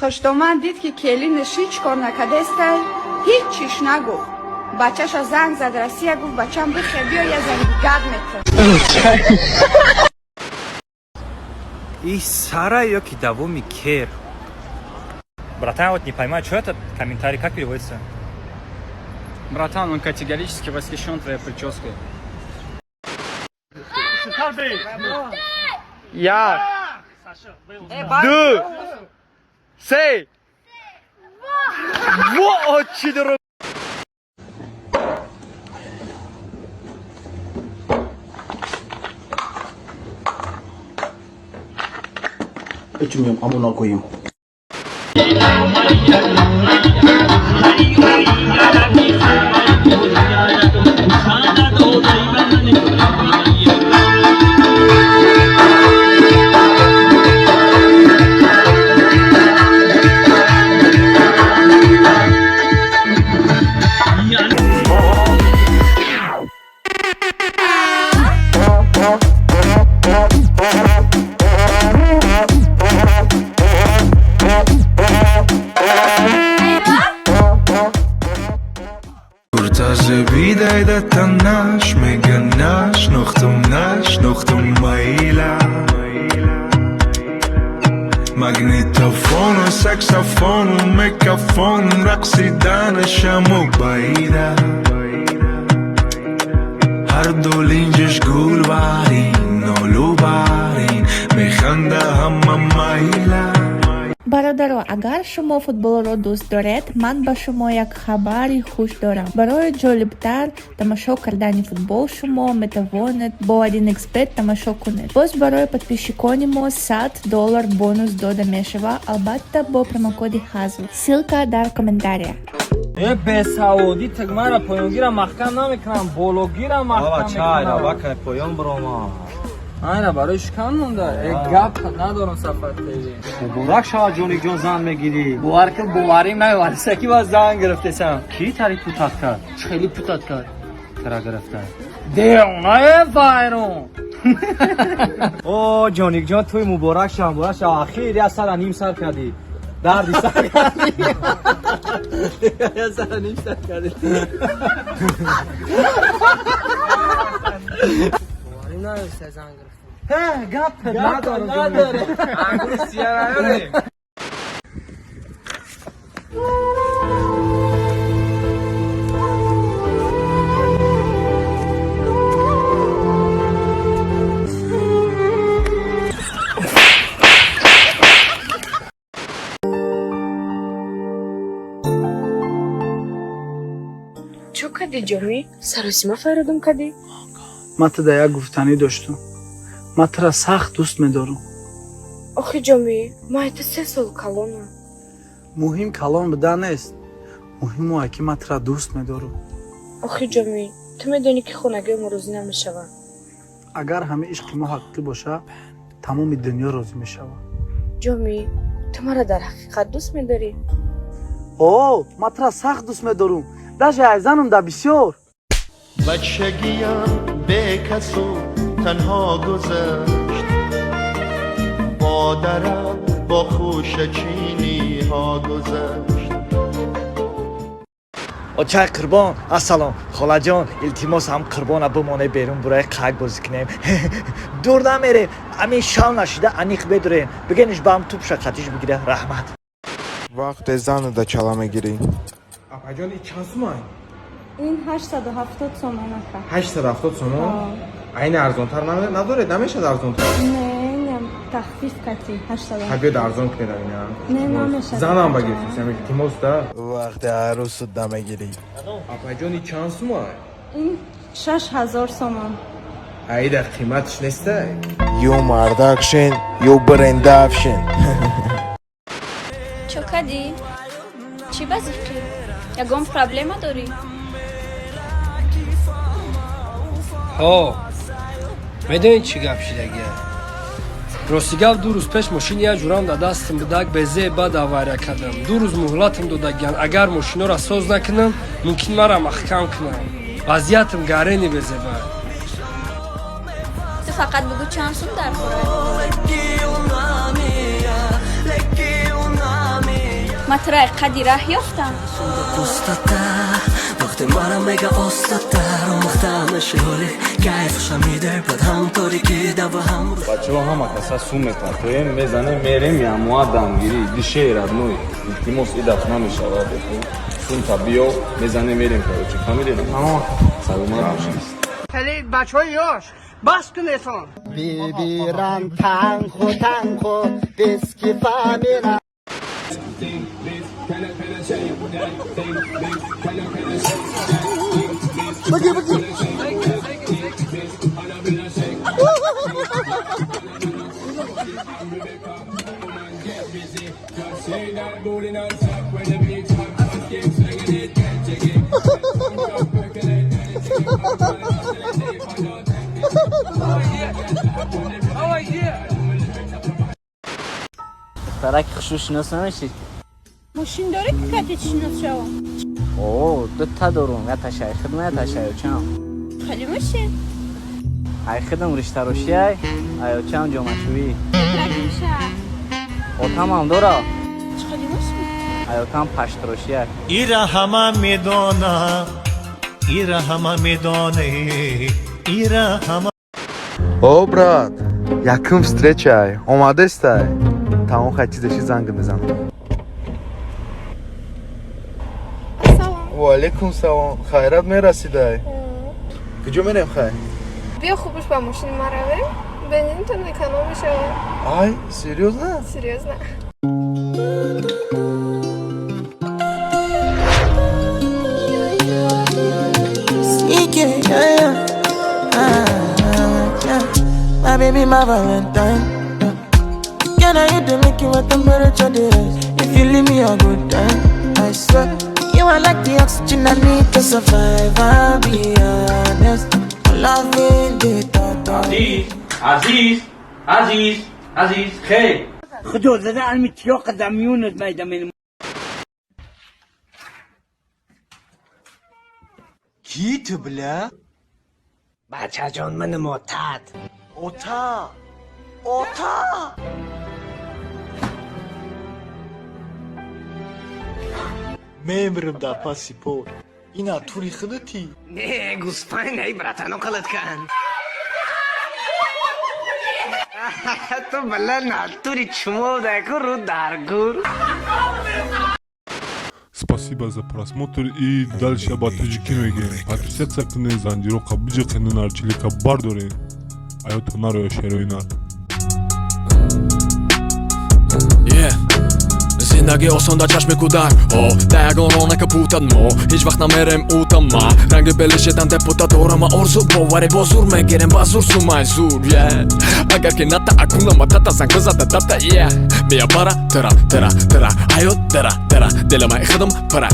Хуштоман дид, ки келинаш ҳеҷ кор накардестай, ҳеҷ чиш нагуфт. Бачаша занг зад Россия, гуфт: «Бачам, бихе, биё, я зани гад метам». И сара ё ки давоми кер. Братан, вот не понимаю, что это комментарий, как переводится? Братан, он категорически восхищен твоей прической. Як, ду, се. Во, чӣ дуру. Ичмем, амуна коим. Танаш мега нашнохтум, нашнохтум майла. Магнитофону, саксофону, мегафон, рақсиданашаму байда. Ҳарду линҷаш гулбарин, нолубарин, механда ҳама майла. Бародаро, агар шумо футболро дӯст доред, ман ба шумо як хабари хуш дорам. Барои ҷолибтар тамошо кардани футбол шумо метавонед бо 1xBet тамошо кунед. Боз барои подписчикони мо 100 доллар бонус дода мешавад, албатта бо промокоди ХАЗЛ. Ссылка дар комментария. Э, бесаводӣ, тигмара поёнгира маҳкам намекунам, бологира маҳкам мекунам. Поён бирома. Айна барои шикан монда. Э, гап надорам, Сафар ТВ. Муборак шавад, Ҷоникҷон, зан мегирӣ. Бовар кун, боварим намеварса, ки ба зан гирифтесам. Кӣ тари путат кард? Чӣ хеле путат кард? Тара гирифта. Девонае, вайрон. О, Ҷоникҷон, тӯй муборак шава, муборак шава. Ахир як сара ним сар кардӣ. Дарди сар кардӣ. Як сара ним сар кардӣ. Боварим намеварса, зан гирифтам. Гап надорам. Надорам. Надорам. Чо кади, Ҷомӣ? Саросима файродум кадӣ? Ман туда як гуфтанӣ доштум. Ман тура сахт дӯст медорам. Охи, Ҷомӣ, ман айта 3 сол калонам. Муҳим калон будан нест, муҳим ое ки ман тура дӯст медорам. Охи, Ҷомӣ, ту медонӣ, ки хонагиҳо розӣ намешаванд. Агар ҳамин ишқи мо ҳақиқӣ боша, тамоми дунё розӣ мешавад. Ҷомӣ, ту маро дар ҳақиқат дӯст медорӣ? О, ман тура сахт дӯст медорам, даже ай занам да бисёр. Бачагиям бекасу танҳо гузашт, бо дарам, бо хӯшачиниҳо гузашт. Очай Қурбон, ассалом, холаҷон, илтимос, ҳам Қурбона бимоне, берун бураи қак бозӣ кунем. Дур намерем, ҳамин шав нашида аниқ бедурем. Бигениш ба ҳам тупша қатиш бигира, раҳмат. Вақте занада чала мегирӣ. Апаҷон, и чанд сумай? Ин 870 сомонака. 870 сомон? Айна арзонтар надоред? Намешад арзонтар? Не, инам тахфиф кати 800. Ха, биёд, арзон кунед айна. Не, намешад. Занам ба гирифтем, илтимос да. Вақте арӯсуда мегирӣ. Апаҷон, и чанд сумай? Ин 6000 сомон. Айда қиматш нестай. Ё мардак шен, ё брендафшен. Чо кадӣ? Чӣ ба зиқӣ? Ягон проблема дорӣ? Ҳо, медонед, чӣ гап шидагия? Рости гап, 2 рӯз пеш мошини як ҷурам дар дастам будак, безе бад авария кардам. 2 рӯз муҳлатам додагиян. Агар мошинора соз накунам, мумкин мара маҳкам кунам. Вазъиятам гарени безеба. Ту фақат бугӯ, чанд сум дар хӯрад? Ман туро қади раҳ ёфтам. Вақте мара мега остатар омӯхта мешиҳоли кайф шамиде бад ҳам торики дава ҳам. Бачаҳо, ҳама каса сум мепартоем, мезанем, мерем ямоа дамгирӣ дишеи родной. Илтимос, идаф намешавад. Сумта биё, мезанем, мерем. Короче, фамилия, саломат бошед. Хеле бачаҳои ёш, бас кунесон. Бибиран танхо танхо дески фамила. Бигир, бигир. Духтараки хушрӯ шинос намешӣ? Мошин дорӣ, ки кати шинос шавам? О, дута дорум, яташ ай хидм, яташ аёчам. Хеле мошин? Ай хидм риштарошиай, аёчам ҷомашӯӣ. Отамам дора. Чӣ хеле мошин? Аётам паштарошиай. Ира ҳама медонам, ира ҳама медоне, ира ҳама. О, брат, якум встречай омадестай. Тамом, хай, чизеши занг мезанам. Ваалейкум салом, хайрат, мерасидай. Куҷо мерем, хай? Биё, хубаш ба мошини ман равем, бензинтон эконом мешавад. Ай, серьёзно? Серьёзно. Sneaky, yeah, yeah. Yeah. My baby, my Valentine. Yeah. Can I hit the make you my temperature the rise? If you leave me a good time, I swear. You are like the oxygen I need to survive. I'll be honest. I'm loving the thought of Азиз, Азиз, Азиз, Азиз, хей. Худо зада алми тиёқа замиёнат майдамин. Ки ту, бля? Бачаҷон, манам отат. Ота, ота. Мемирим дар паси пой. Ина тури худати. Не, гӯспайн, ай братано қалат кан. Ту бала натури чумо даку ру даргур. Спасибо за просмотр и дальше ба тоҷикӣ мегӯем. Подписаться кунед, занҷироқа биҷиқену нарчилика бардоред. Аёто нароя шероина. Yeah. Зиндагӣ осон дар чашми кӯдак. О да ягон рона капутад, мо ҳеҷ вақт намерем утама. Ранги белишедан депутат дорама, орзу боварӣ бо зур мегирем, ба зур сумай зур. Yeah. Агар ки ната акунама тата занг бизада дата. Yeah. Мия бара тара тара тара ҳаёт дара дара дилама хидм пара.